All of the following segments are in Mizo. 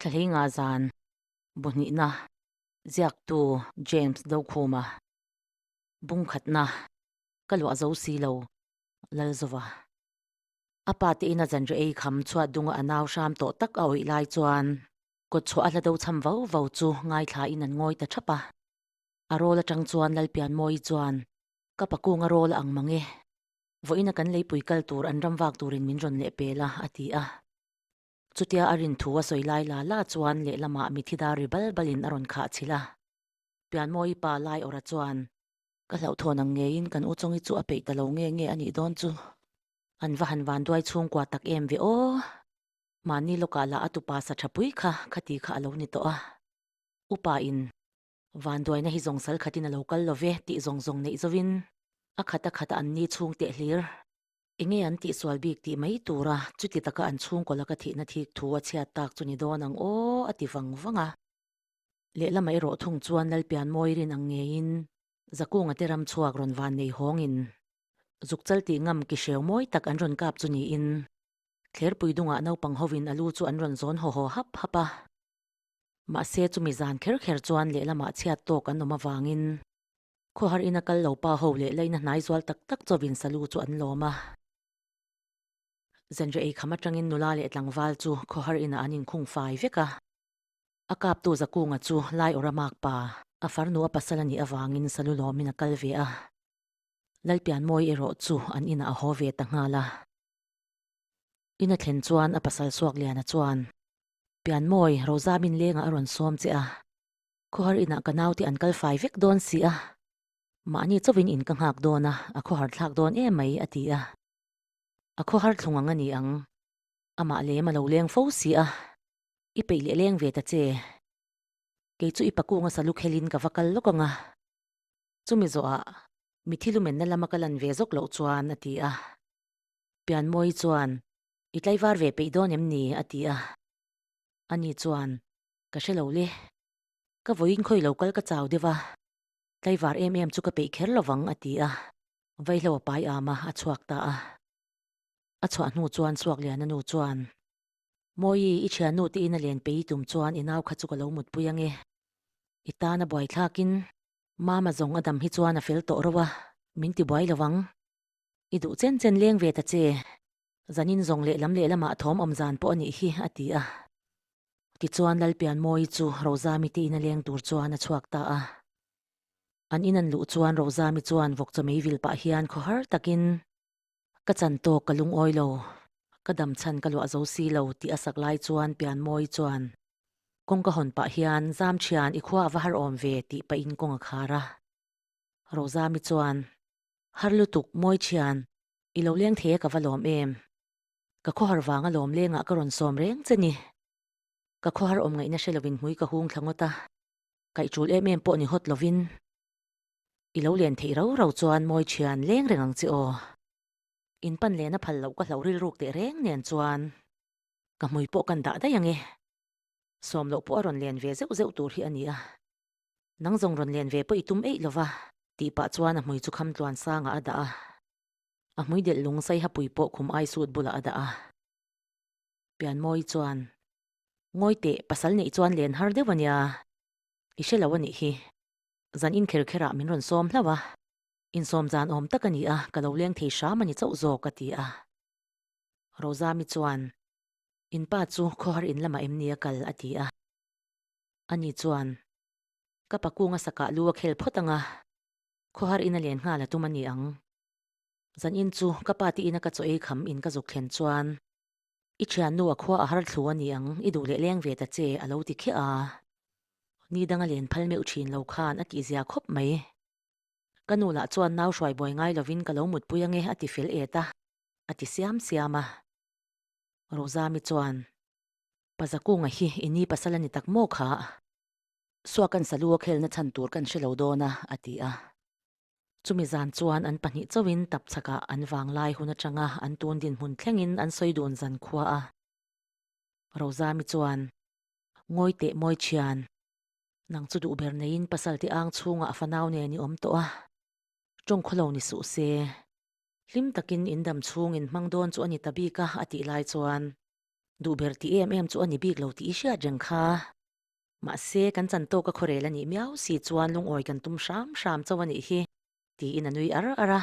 Thlahleinga zan Buhnihna Ziaktu James Dokhuma Bungkhatna Ka luah zo si lo Lalzova A pa te ina zanriah ei kham chhuat dunga a nau hram tawh tak a awih lai chuan kawt chhuah a hla do cham vau vau chu ngaithla in an ngawi ta thap a. A rawl atang chuan Lalpianmawii chuan Ka pakunga rawl a ang mang e. Vawiina kan leipui kal tur an ram vak turin min rawn leh pel a, a ti a. Chutia a rin thu a sawi lai la la chuan lehlamah mithi dar ri bal balin a rawn khah chhilh a. Pianmawii pa lai awrha chuan, Ka hlauhthawn ang ngeiin kan u Chawngi chu a peih ta lo nge nge a nih dawn chu. An va han vanduai chhungkua tak em ve aw. Mahni lawkah lah a tupa sa tha pui kha khati kha a lo ni tawh a. Upa in Vanduaina hi zawng sal khatin a lo kal lo ve tih zawng zawng neih zovin a khat a khat a an ni chhung teh hlir. Enge an tihsual bik tih mai tura chuti taka an chhungkaw laka thihna thik thu a chhiat tak chu ni dawn ang aw a ti vang vang a. Lehlamah erawh thung chuan Lalpianmawi rin ang ngeiin Zakunga te ram chhuak rawn van nei hawngin zukchal tih ngam ki hreu mawi tak an rawn kap chu niin Thlerpui dungah naupang hovin a lu chu an rawn zawn haw haw hap hap a. Mahse chumi zan kher kher chuan lehlamah chhiat tawk an awm avangin Khawhar ina kal lo pa ho leh laina hnai zual tak tak chawin salu chu an lawm a. Zanriah ei kham atangin nula leh tlangval chu khawhar inah an inkhung fai vek a. A kaptu Zakunga chu lai awrha mak pa, a farnu a pasal a nih avangin salu lawmin a kal ve a. Lalpianmawi erawh chu an inah a haw ve ta nghal a. In a thlen chuan a pasal Suakliana chuan, Pianmawi, Rozamin lengah a rawn sawm che a. Khawhar inah ka naute an kal fai vek dawn si a, mahni chauhin in ka nghak dawn a, a khawhar thlak dawn em mai, a ti a. A khawhar thlung ang a ni ang, amah lem a lo leng fo si a, i peih leh leng ve ta che. Kei chu i pakunga salu khelin ka va kal lawk ang a, chumi zawhah mithi lumenna lama ka lan ve zawk loh chuan, a ti a. Pianmawi chuan, I tlaivar ve peih dawn em ni? a ti a. Ani chuan, Ka hre lo le. Ka vawiin khawi lo kal ka chau deuh a, tlaivar em em chu ka peih kher lovang a ti a, vaihlo a pai am a, a chhuak ta a. A chhuah hnu chuan Suakliana nu chuan, Mawi, i thiannu te ina len pei tum chuan i nau kha chu ka lo mutpui ange. I tan a buaithlakin Mama zawng a dam hi chuan a fel tawh ro a, min ti buai lovang. I duh chen chen leng ve ta che. Zanin zawng lehlam lehlamah thawm awm zan pawh a nih hi, a ti a. Tichuan Lalpianmawii chu Rozami te ina leng tur chuan a chhuak ta a. An in an luh chuan Rozami chuan vawk chaw mei vil pah hian khaw har takin, Ka chan tawk ka lungawi lo, ka dam chhan ka luah zo si lo tih a sak lai chuan Pianmawii chuan kawngka hawn pah hian Zam thian i khua a va har awm ve tih pahin kawng a khar a. Rozami chuan, Har lutuk, Mawi thian, i lo leng thei a ka va lawm em? Ka khawhar vang a lawm lengah ka rawn sawm reng che ni. Ka khawhar awm ngaihna hre lovin hmui ka hung thla ngawt a, kaih tul em em pawh ni hawt lovin i lo len theih rau rau chuan mawi thian leng reng ang che aw. In pan lena phal loh ka hlauh rilruk teh reng nen chuan ka hmui pawh kan dah daih ang e. Sawm loh pawh a rawn len ve zeuh zeuh tur hi a ni a. Nang zawng rawn len ve pawh i tum eih lova tih pah chuan a hmui chu kham tluan sangah a dah a. A hmui delh lung saihapui pawh khum ai sut bulah a dah a. Pianmawi chuan, Ngawi teh, pasal neih chuan len har deuh a nia. I hre lo a nih hi. Zan in kher kherah min rawn sawm hlauh a. Insawm zan awm tak a ni a, ka lo leng thei hram a ni chauh zawk, a ti a. Rozami chuan, In pa chu khawhar in lamah em ni a kal? a ti a. Ani chuan, Ka pakunga sakah lu a khel phawt ang a. Khawhar in a len nghal a tum a ni ang. Zan in chu ka pa te ina ka chaw ei kham in ka zuk thlen chuan i thiannu a khua a har thlu a ni ang, i duh leh leng ve ta che a lo ti khiah a. Ni dang a len phal meuh thin lo khan a tih zia khawp mai. Ka nu lah chuan nau hruai buai ngai lovin ka lo mutpui ange a ti fel et a, a ti siam siam a. Rozami chuan, Pa Zakunga hi i ni pasal a ni tak maw kha? Suakan salu a khelna chhan tur kan hre lo dawn a, a ti a. Chumi zan chuan an pahnih chauhin tapchhakah an vanglai hun atanga an tun dinhmun thlengin an sawi dun zan khua a. Rozami chuan, Ngawi teh mawi thian, nang chu duh ber neiin pasal te ang chhungah a fanau nen i awm tawh a, tawng khawlo ni suh se. Hlim takin in dam chhungin hmang dawn chu a ni ta bik a, a tih lai chuan. Duh ber tih em em chu a ni bik lo tih i hriat reng kha. Mahse, kan chan tawk a khawrel a nih miau si chuan lungawi kan tum hram hram chauh a nih hi, tiin a nui ar ar a.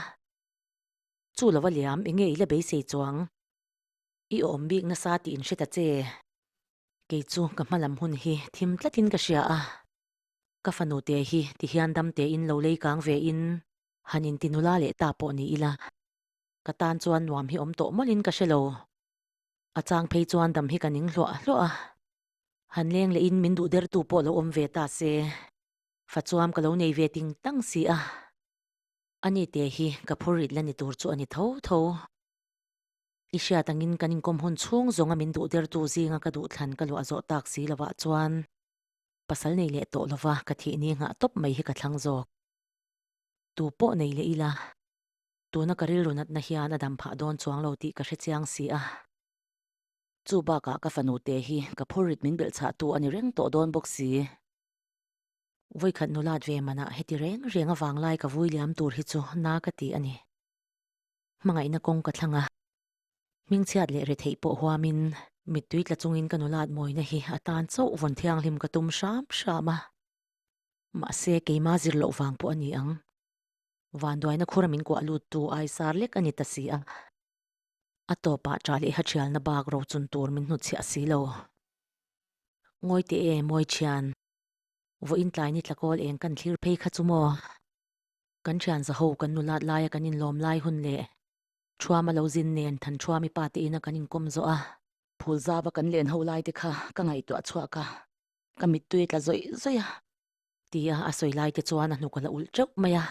Chu lova liam enge i la beisei chuang? I awm bik nasa tih in hre ta che. Kei chu ka hma lam hun hi thim tlatin ka hria a. Ka fanu te hi ti hian dam tein lo lei kang ve in han inti nula leh ta pawh ni ila. Ka tan chuan nuam hi awm tawh mawlhin ka hre lo. A chang phei chuan dam hi ka ning hluah hluah a. Han leng leh in min duh dertu pawh lo awm ve ta se. Fa chuam ka lo nei ve ting tang si a. Ani te hi ka phur rit la ni tur chu a ni tho tho. I hriat angin kan inkawm hun chhung zawnga min duh dertu zinga ka duh thlan ka luah zawh tak si lovah chuan pasal nei leh tawh lova ka thih ni nghah tawp mai hi ka thlang zawk. Tu pawh nei leh ila, tuna ka rilru natna hian a dam phah dawn chuang lo tih ka hre chiang si a. Chu bakah ka fanu te hi ka phur rit min belh chhahtu a ni reng tawh dawn bawk si. Vawikhat nulat ve manah heti reng reng avang lai ka vui liam tur hi chu na ka ti a ni. Hmangaihna kawng ka thlang a, hmingchhiat leh retheih pawh huamin mittui tla chungin ka nulat mawina hi a tan chauh vawn thianghlim ka tum hram hram a. Mahse keima zir loh vang pawh a ni ang. Vanduaina khura min kuah luttu ai sar lek a ni ta si a. A tawpah ṭah leh ha ṭhialna bak rochun tur min hnutchhiah si lo. Ngawi teh e, mawi ṭhian. Vawiin tlai ni tlakawl eng kan thlir phei kha chu maw? Kan ṭhian zaho kan nulat laia kan inlawm lai hun leh Ṭhuama lo zin nen Thanṭhuami pa te ina kan inkawm zawh a, phul zava kan len ho lai te kha ka ngaihtuah chhuak a, ka mittui tla zawih zawih a. Tia a sawi lai te chuan a hnuk a la ulh teuh mai a.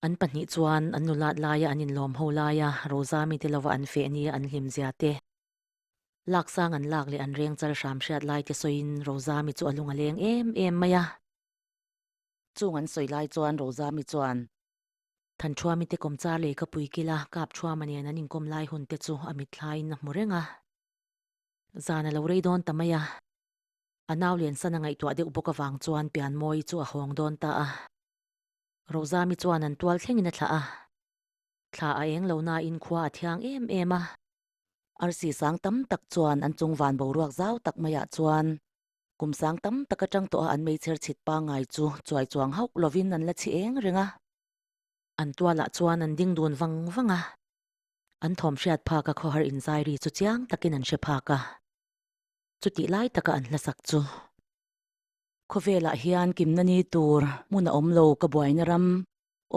An pahnih chuan an nulat laia an inlawm ho laia Rozami te lova an feh nia an hlim zia te, Laksang an lak leh an reng chal hram hriat lai te sawiin Rozami chu a lung a leng em em mai a. Chung an sawi lai chuan Rozami chuan Thanṭhuami te kawmchar lei ka pui kila Kapṭhuama nen an inkawm lai hun te chu a mitthlaiin a hmu reng a. Zan a lo rei dawn ta mai a. A nau Liansana ngaihtuah deuh bawk avang chuan Pianmawi chu a hawng dawn ta a. Rozami chuan an tual thlengin a thlah a. Thla a eng lo nain khua a thiang em em a. Arsi sang tam tak chuan an chung van boruak zau tak maiah chuan kum sang tam tak atang tawha an meichher chhit pangngai chu chuai chuang hauh lovin an la chhi eng reng a. An tualah chuan an ding dun vang vang a, an thawm hriat phak a khawhar inzai ri chu chiang takin an hre phak a, chutih lai taka an hlasak chu. Khawvelah hian kimna ni tur hmun a awm lo ka buaina ram.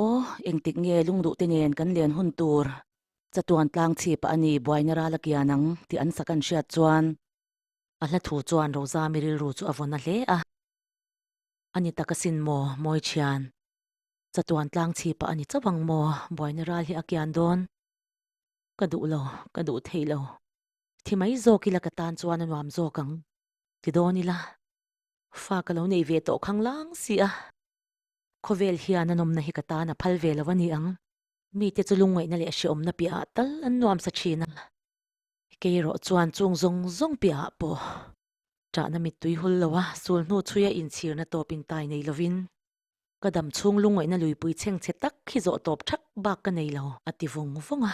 Aw, engtik nge lungduh te nen kan len hun tur chatuan tlang chhip a ni buaina ral a kian ang tih an sak an hriat chuan. A hla thu chuan Rozami rilru chu a vawn a hle a. A ni tak asin maw, mawi thian. Chatuan tlang chhip a ni chauh ang maw, buaina ral hi a kian dawn. Ka duh lo, ka duh thei lo. Thi mai zawk ila ka tan chuan a nuam zawk ang. Ti dawn ila, fa ka lo nei ve tawh khanglang si a. Khawvel hian a nawmna hi ka tan a phal ve lo a ni ang. Mite chu lungngaihna leh hrehawmna piahah tal an nuam sa thin a. Kei erawh chuan chung zawng zawng piahah pawh ṭahna mittui hul lo a, sul hnu chhuia inchhirna tawp intai nei lovin ka dam chhung lungngaihna luipui chhengchhe tak hi zawh tawp ṭhak bak ka nei lo, a ti vawng vawng a.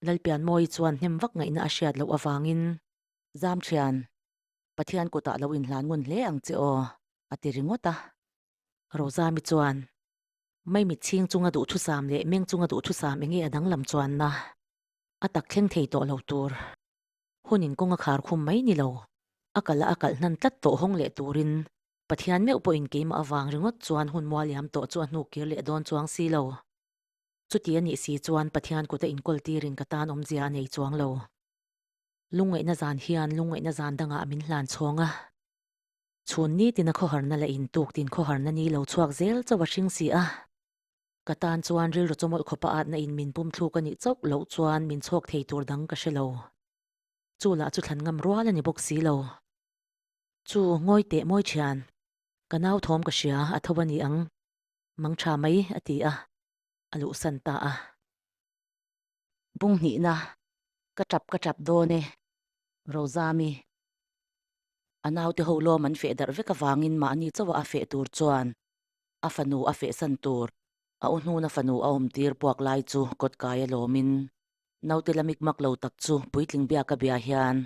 Lalpianmawi chuan hnem vak ngaihna a hriat loh avangin. Zamṭhian, Pathian kutah lo inhlan ngun hle ang che aw, a ti ringawt a. Rozami chuan, Maimit chhing chunga duhthusam leh meng chunga duhthusam enge a danglam chuanna a tak thleng thei tawh lo tur. Hun in kawng a khar khum mai ni lo. A kalh a a kalh hnan tlat tawh hawng leh turin Pathian meuh pawhin keimah avang ringawt chuan hun mual liam tawh chu a hnuk kir leh dawn chuang si lo. Chuti a nih si chuan Pathian kut a inkawl tirin ka tan awmzia a nei chuang lo. Lungngaihna zan hian lungngaihna zan dangah min hlan chhawng a. Chhun nitin a khawharna la in tuk tin khawharna ni lo chhuak zel chauh a hring si a. Ka tan chuan rilru chawmawlh khawpa atna in min pum thluk a nih chauh loh chuan min chhawk thei tur dang ka hre lo. Chu lah chu thlan ngam rual a ni bawk si lo. Chu ngawi teh mawi thian. Ka nau thawm ka hria a tho a ni ang. Mang tha mai a ti a, a luhsan ta a. Bung hnihna, ka tap ka tap dawn e, Rozami. A naute ho lawm an feh darh vek avangin mahni chauha a feh tur chuan a fanu a fehsan tur a u hnuna fanu a awmtir puak lai chu kawt kai a lawmin. Naute la mikmak lo tak chu puitling biaka bia hian,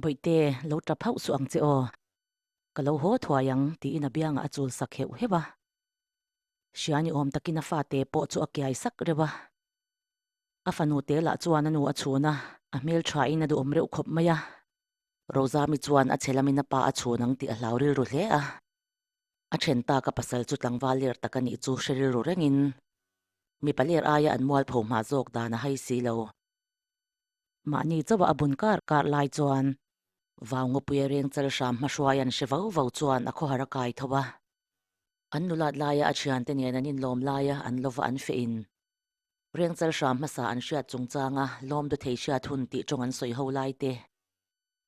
Bawihte, lo tap hauh suh ang che aw. Ka lo haw thuai ang, tiin a biangah a chul sak heuh heuh a. Hria ni awm takin a fate pawh chu a kiai sak reuh a. A fanu te lah chuan a nu a chhun a, a hmel thain a duhawm reuh khawp mai a. Rozami chuan a chhe lamin a pa a chhun ang tih a hlau rilru hle a. A then tak a pasal chu tlangval ler tak a nih chu hre rilru rengin mipa ler aia an mualpho hma zawk dan a hai si lo. Mahni chauha a bun kar kar lai chuan vau ngawpuia reng chal hram hmahruai an hre vau vau chuan a khawhar a kai tho a. An nulat laia a thiante nen an inlawm laia an lova an feh in reng chal hram hmasa an hriat chungchanga lawm dawthei hriat hun tih tawng an sawi ho lai te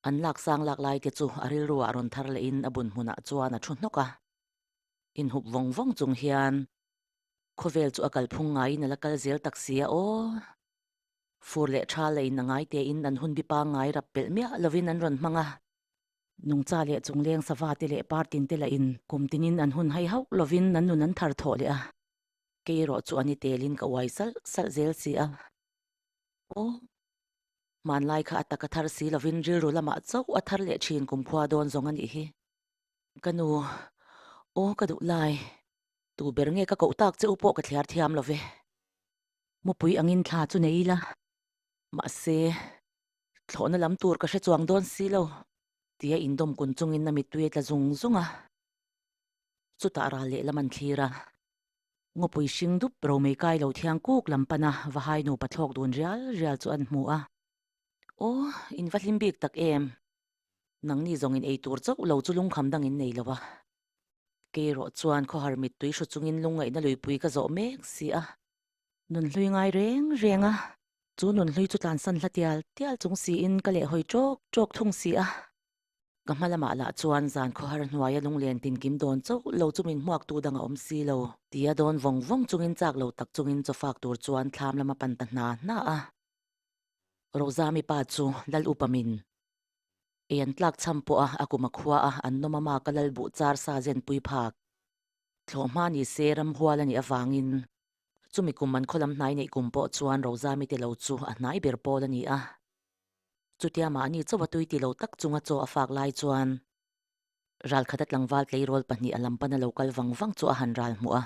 An lak sang lak lai te chu a rilru ah rawn thar leh in a bun hmunah chuan a thu hnawk a. Inhup vawng vawng chung hian khawvel chu a kalphung ngaiin a la kal zel tak si a aw. Fur leh tha leh in a ngai te in an hun bi pangngai rap pelh miah lovin an rawn hmang a. Nungcha leh chungleng sava te leh partin te lah in kum tinin an hun hai hauh lovin an nun an thar thawh leh a. Kei erawh chu an i telin ka uai salh salh zel si a. Aw. Hmanlai kha a tak a thar si lovin rilru lamah chauh a thar leh thin kumkhua dawn zawng a nih hi. Ka nu, Aw ka duh lai, tu ber nge ka koh tak che u pawh ka thliar thiam lo ve. Mupui angin thla chu nei ila, mahse, thlawhna lam tur ka hre chuang dawn si lo, tia indawm kun chungin a mittui a tla zung zung a. Chutah ral lehlam an thlir a. Ngawpui hring dup romei kai lo thiang kuk lam pana Vahai nupa thlawk dun rial rial chu an hmu a. Aw, in va hlim bik tak em? Nangni zawng in ei tur chauh lo chu lungkham dang in nei lo a. Kei erawh chuan khawhar mittui hru chungin lungngaihna luipui ka zawh mek si a. Nunhlui ngai reng reng a, chu nunhlui chu tlansan hla tial tial chung siin ka lehhawi ṭawk ṭawk thung si a. Ka hma lamah lah chuan zan khawhar hnuaia lunglen tinkim dawn chauh lo chu min hmuaktu dang a awm si lo. Tia dawn vawng vawng chungin chak lo tak chungin chawfak tur chuan thlam lama pan ta hna hna a. Rozami pa chu Lal upa min ei an tlak cham pawh a, a kum a khua a, an nawm a maka lal buh char sa zen pui phak. Thlawh hma ni se ramhual a nih avangin chumi kum an khawlam hnai neih kum pawh chuan Rozami te lo chu a hnai ber pawl a ni a. Chutia mahni chaw a tui ti lo tak chunga chaw a fak lai chuan ralkhat a tlangval tleirawl pahnih a lam pana lo kal vang vang chu a han ral hmuh a.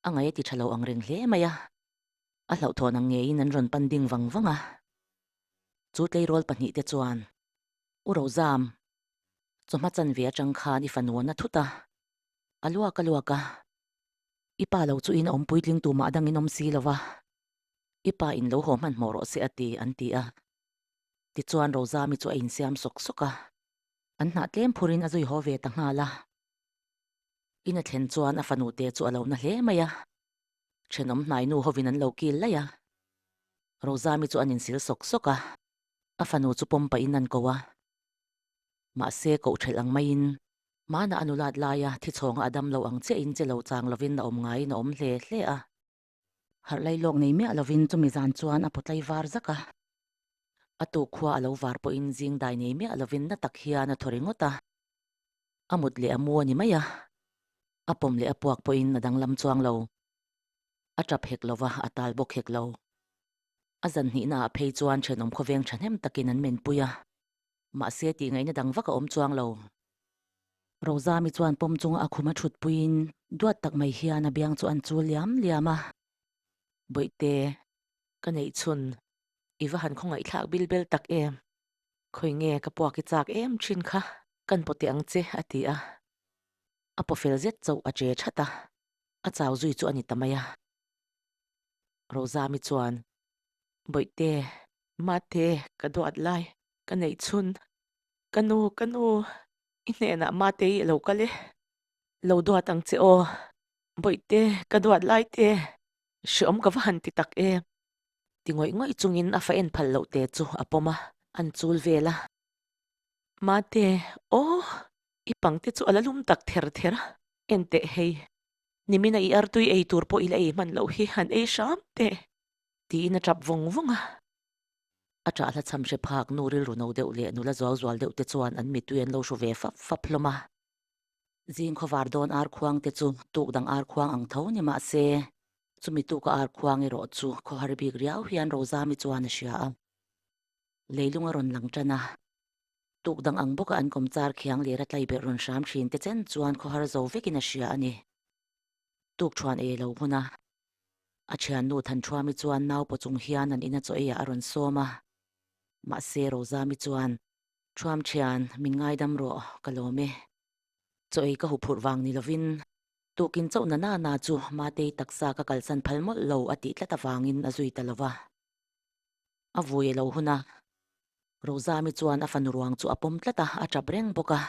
A ngaih a ti tha lo ang reng hle mai a. A hlauhthawn ang ngeiin an rawn pan ding vang vang a. Chu tleirawl pahnih te chuan, U Rozam, chawhma chanve atang khan i fanu a na thut a, a luak a luak a. I pa lo chu in awm puitling tumah dangin awm si lo va. I pa in lo haw hmanhmawh rawh se a ti, an ti a. Tichuan Rozami chu a insiam sawk sawk a. An hnah tlem phurin a zui haw ve ta nghal a. In a thlen chuan a fanu te chu a lo na hle mai a. Thenawm hnai nu hovin an lo kil laih a. Rozami chu an insil sawk sawk a. A fanu chu pawm pahin an ko a. Mahse koh thelh ang maiin hmanah a nulat laia thichhawnga a dam lo ang chiahin che lo chang lovin a awm ngaiin a awm hle hle a. Harh lai lawk nei miah lovin chumi zan chuan a pawtlai var zak a. A tuk khua a lo var pawhin zing dai nei miah lovin na tak hian a thaw ringawt a. A mut leh a mu a ni mai a. A pawm leh a puak pawhin a danglam chuang lo. A tap hek lo va, a tal bawk hek lo. A zan hnihna ah phei chuan thenawm khawveng thahnem takin an menpui a. Mahse tih ngaihna dang vak a awm chuang lo. Rozami chuan pawm chunga a khum a thut puiin duat tak mai hian a biang chu an chul liam liam a. Bawihte, ka neih chhun, i va han khawngaihthlak bil bel tak em? Khawi nge ka puak i chak em thin kha, kan paw teh ang che, a ti a. A paw fel zet chauh a che that a, a chau zui chu a ni ta mai a. Rozami chuan, Bawihte, Mate, ka duat lai, ka neih chhun, ka nu, ka nu, i hnenah Mate i lo kal e, lo duat ang che aw, Bawihte, ka duat lai te, hreawm ka va han ti tak em? Ti ngawih ngawih chungin a fa en phal loh te chu a pawm a, an chul vel a. Mate, aw, i pangte chu a la lum tak ther ther a, en teh hei, nimina i artui ei tur pawh i la ei hman loh hi han ei hram teh. Tiin a tap vawng vawng a. A ṭah hla chham hre phak nu rilru no deuh leh nula zual zual deuh te chuan an mittui an lo hru ve fap fap hlawm a. Zing khawvar dawn ar khuang te chu tuk dang ar khuang ang tho ni mah se, Chumi tuka ar khuang erawh chu khawhar bik riau hian Rozami chuan a hria a. Leilung a rawn lang tan a. Tuk dang ang bawka an kawmchar khiang leh ratlai berh rawn hram thin te chen chuan khawhar zo vekin a hria a ni. Tuk thuan ei lo hmun a. A thiannu Thanṭhuami chuan nau paw chung hian an ina chaw eiah a rawn sawm a. Mahse Rozami chuan, Ṭhuam thian, min ngaidam rawh, ka lawm e. Chaw ei ka huphurh vang ni lovin, tukin chauh na na na chu Matei taksa ka kalsan phal mawlh lo a tih tlat avangin a zui ta lo va. A vui a lo hun a, Rozami chuan a fanu ruang chu a pawm tlat a, a ṭap reng bawk a.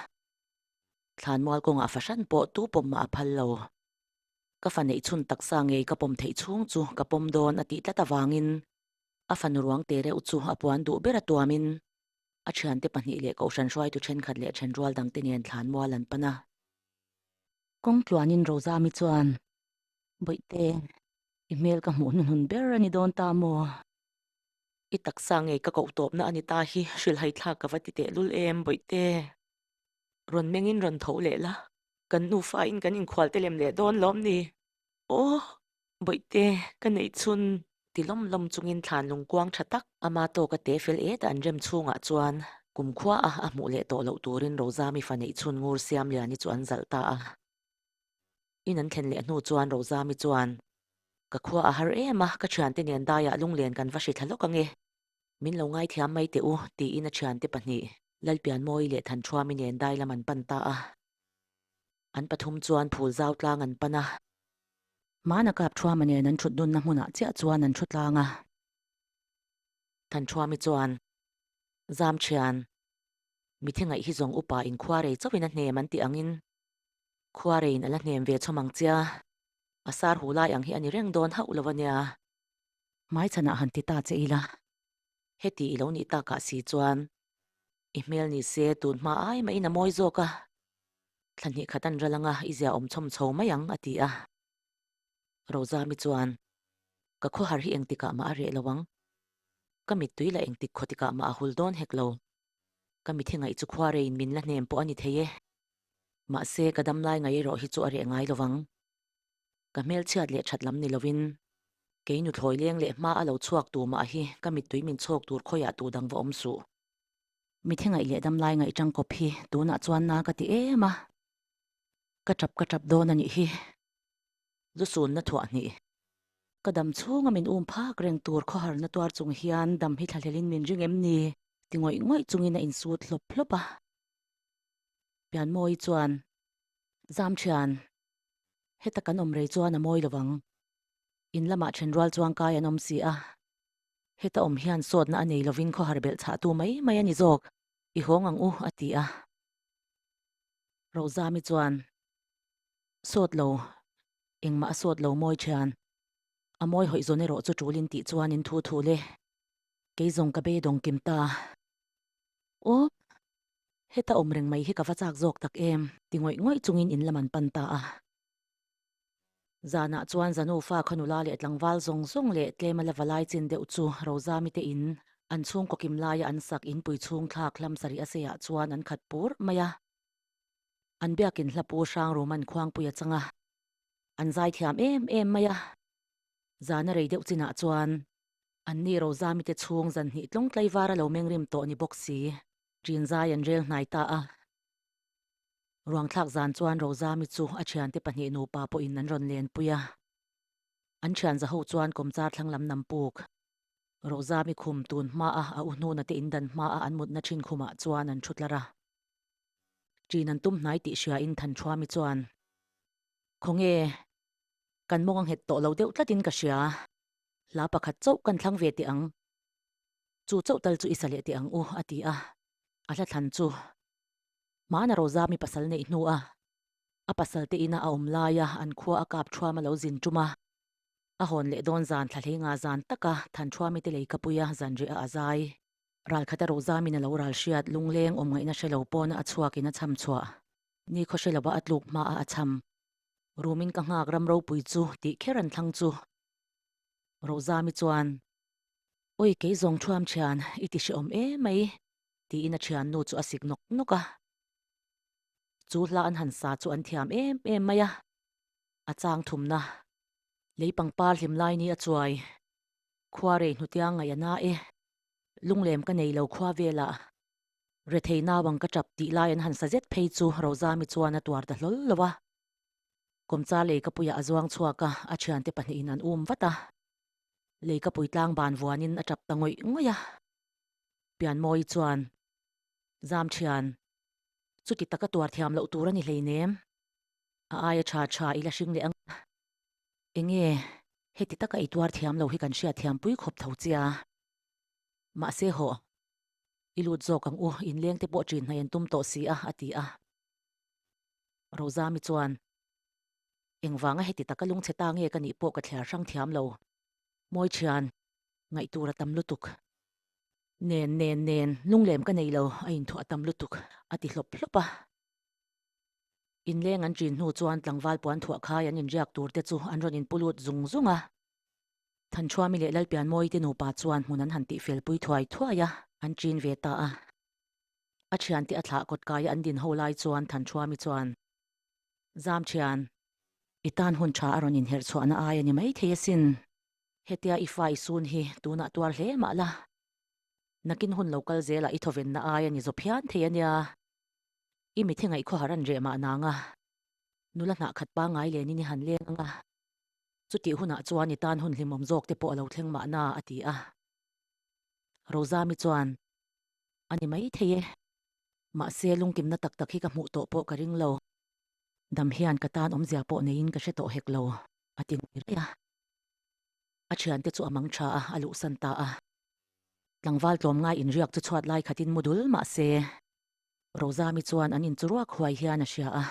Thlanmual kawngah fahran pawh tu pawm mah a phal lo. Ka fa neih chhun taksa ngei ka pawm theih chhung chu ka pawm dawn a tih tlat avangin a fanu ruang te reuh chu a puan duh ber a tuamin a thiante pahnih leh kohhran hruaitu thenkhat leh thenrual dangte nen thlanmual an pan a. Kawng tluanin Rozami chuan, Bawihte, i hmel ka hmuh hnuhnun ber a ni dawn ta maw? I taksa ngei ka koh tawpna a ni ta hi hrilhai thlak ka va ti tehlul em, Bawihte? Rawn mengin rawn tho leh la, kan nufain kan inkhual te lem leh dawn lawm ni? Aw, Bawihte, ka neih chhun. Ti lawm lawm chungin thlan lungkuang tha tak ama tawka te fel et a an rem chhungah chuan kumkhua a a hmuh leh tawh loh turin Rozami fa neih chhun ngur Siamliani chu an zalh ta a. In an thlen leh hnu chuan Rozami chuan, Ka khua a har em a, ka thiante nen daiah lunglen kan va hri thla lawk ange. Min lo ngaithiam mai teh u, tiin a thiante pahnih, Lalpianmawi leh Thanṭhuami nen dai lam an pan ta a. An pathum chuan phul zau tlang an pan a. Hmana kap Ṭhuama nen an ṭhut dunna hmunah chiah chuan an ṭhu tlang a. Thanṭhuami chuan, Zam ṭhian, mithi ngaih hi zawng upa in khua rei chauhin a hnem an tih angin khua reiin a la hnem ve chhawm ang chia, a sar hu lai ang hi a ni reng dawn hauh lo a nia. Hmaichhanah han ti ta che ila, heti i lo nih takah si chuan i hmel ni se tun hma ai mahin a mawi zawk a, thla hnih khat an ral anga i zia awm chhawm chho mai ang a ti a. Rozami chuan, Ka khawhar hi engtikah mah a reh lo ang, ka mittui la engtik khawtikah mah a hul dawn hek lo, ka mithi ngaih chu khuareiin min la hnem pawh a ni thei e, mahse ka damlai ngaih erawh hi chu a reh ngai lo vang. Ka hmelchhiat leh that lam ni lovin, kei nuthlawi leng leh hma a lo chhuak tu mah hi ka mittui min chhawk tur khawiah tu dang va awm suh. Mithe ngaih leh damlai ngaih tangkawp hi tunah chuan na ka ti em a, ka tap ka tap dawn a nih hi. Lusunna thuah hnih. Ka dam chhunga min um phak reng tur khawharna tuar chung hian dam hi thlahlelin min ring em ni? ti ngawih ngawih chungin a insut hlawp hlawp a. Pianmawi chuan, Zam thian, Heta kan awm rei chuan a mawi lo vang. In lamah then rual chuang kai an awm si a. Heta awm hian sawtna a nei lovin khawhar belh chhahtu mai mai a ni zawk. I hawng ang u, a ti a. Rozami chuan, Sawt lo, engmah a sawt lo mawi thian. A mawi hawih zawn erawh chu tul in tih chuan in thu thu le. Kei zawng ka beidawng kim ta. Aw. Heta awm reng mai hi ka va chak zawk tak em? ti ngawih ngawih chungin in lam an pan ta a. Zanah chuan Zanufa kha nula leh tlangval zawng zawng leh tlema la valai chin deuh chu Rozami te in an chhungkaw kim laia an sak inpui chhung thlak hlam sarih a seiah chuan an khat pur mai a. An biakin hlapu Hrangruman khuangpui a chang a, an zaithiam em em mai a. Zana rei deuh chinah chuan anni Rozami te chhung zan hnih tlawng tlaivar a lo mengrim tawh ni bawk si. Ṭin zai an rel hnai ta a. Ruangthlak zan chuan Rozami chu a ṭhiante pahnih nupa pawhin an rawn lenpui a. An ṭhian zaho chuan kawmchar thlang lam nam puk. Rozami khum tun hmaa a u hnuna te indan hmaa an mutna ṭhin khumah chuan an ṭhu tlar a. Ṭin an tum hnai tih hriain Thanṭhuami chuan, Khawnge, kan mawng a nghet tawh lo deuh tlatin ka hria. Hla pakhat chauh kan thlang ve teh ang. Chu chauh tal chu i sa leh teh ang u, a ti a. A hla thlan chu Hmana Rozami pasal neih hnu a, a pasal te ina a awm laia an khua a kap thuam a lo zin tum a. A hawn leh dawn zan thla hlei nga zan taka Than Thuami te lei ka pui a zan rih a a zai. Ralkhata Rozamin a lo ral hriat lungleng awm ngaihna hre lo pawna a chhuakin a cham chhuah. Ni khaw hre lova a tluk hma a a cham. Rumin ka nghak ram ropui chu tih kher an thlang chu. Rozami chuan Oi kei zawng thuam thian i ti hrehawm em mai tiin a thiannu chu a sik nawk nawk a. Chu hla an han sa chu an thiam em em mai a, a chang thumna. Lei pangpar hlim lai ni a chuai. Khua rei hnutiang ngaih a na e. Lunglem ka nei lo khua velah. Rethei nauang ka tap tih lai an han sa zet phei chu Rozami chuan a tuar ta hlawl lo a. Kawmcha lei ka puiah a zuang chhuak a, a thiante pahnihin an um vat a. Lei ka pui tlang ban vuanin a tap ta ngawih ngawih a. Pianmawi chuan, Zam thian, chuti taka tuar thiam loh tur a ni hleinem. A aia tha tha i la hring leh ang a. Enge, heti taka i tuar thiam lo hi kan hriat thiam pui khawp tho chia. Mahse hawh, i lut zawk ang u, inleng te pawh ṭin hnaih an tum tawh si a, a ti a. Rozami chuan, Engvanga heti taka lungchhe ta nge ka nih pawh ka thliar hrang thiam lo. Mawi thian, ngaihtur a tam lutuk. Nen, nen, nen, lunglem ka nei lo, a inthuah a tam lutuk, a ti hlawp hlawp a. Inleng an ṭin hnu chuan tlangval puan thuah khai an inriak tur te chu an rawn inpu lut zung zung a. Thanchhuami leh Lalpianmawii te nupa chuan hmun an han tihfel pui thuai thuai a, an ṭin ve ta a. A thiante a thlah kawt kaia an din ho lai chuan Thanchhuami chuan, Zam thian, i tan hun tha a rawn inherh chhuahna ai a ni maithei asin. Hetia i fa i sun hi tunah tuar hle mah la, nakin hun lo kal zelah i thawvenna ai a ni zaw phian thei a nia. I mithi ngaihkhawhar an reh mah nang a, nula hnah khat pangngai lenin i han leng ang a, chutih hunah chuan i tan hun hlimawm zawk te pawh a lo thleng mahna, a ti a. Rozami chuan, A ni maithei e. Mahse, lungkimna tak tak hi ka hmuh tawh pawh ka ring lo. Dam hian ka tan awmzia pawh neiin ka hre tawh hek lo, a ti ngui raih a. A thiante chu a mang tha a, a luhsan ta a. Tlangval tlawmngai inriak chu chhuat lai khatin mu dul mahse, Rozami chuan an inchuruak huai hian a hria a.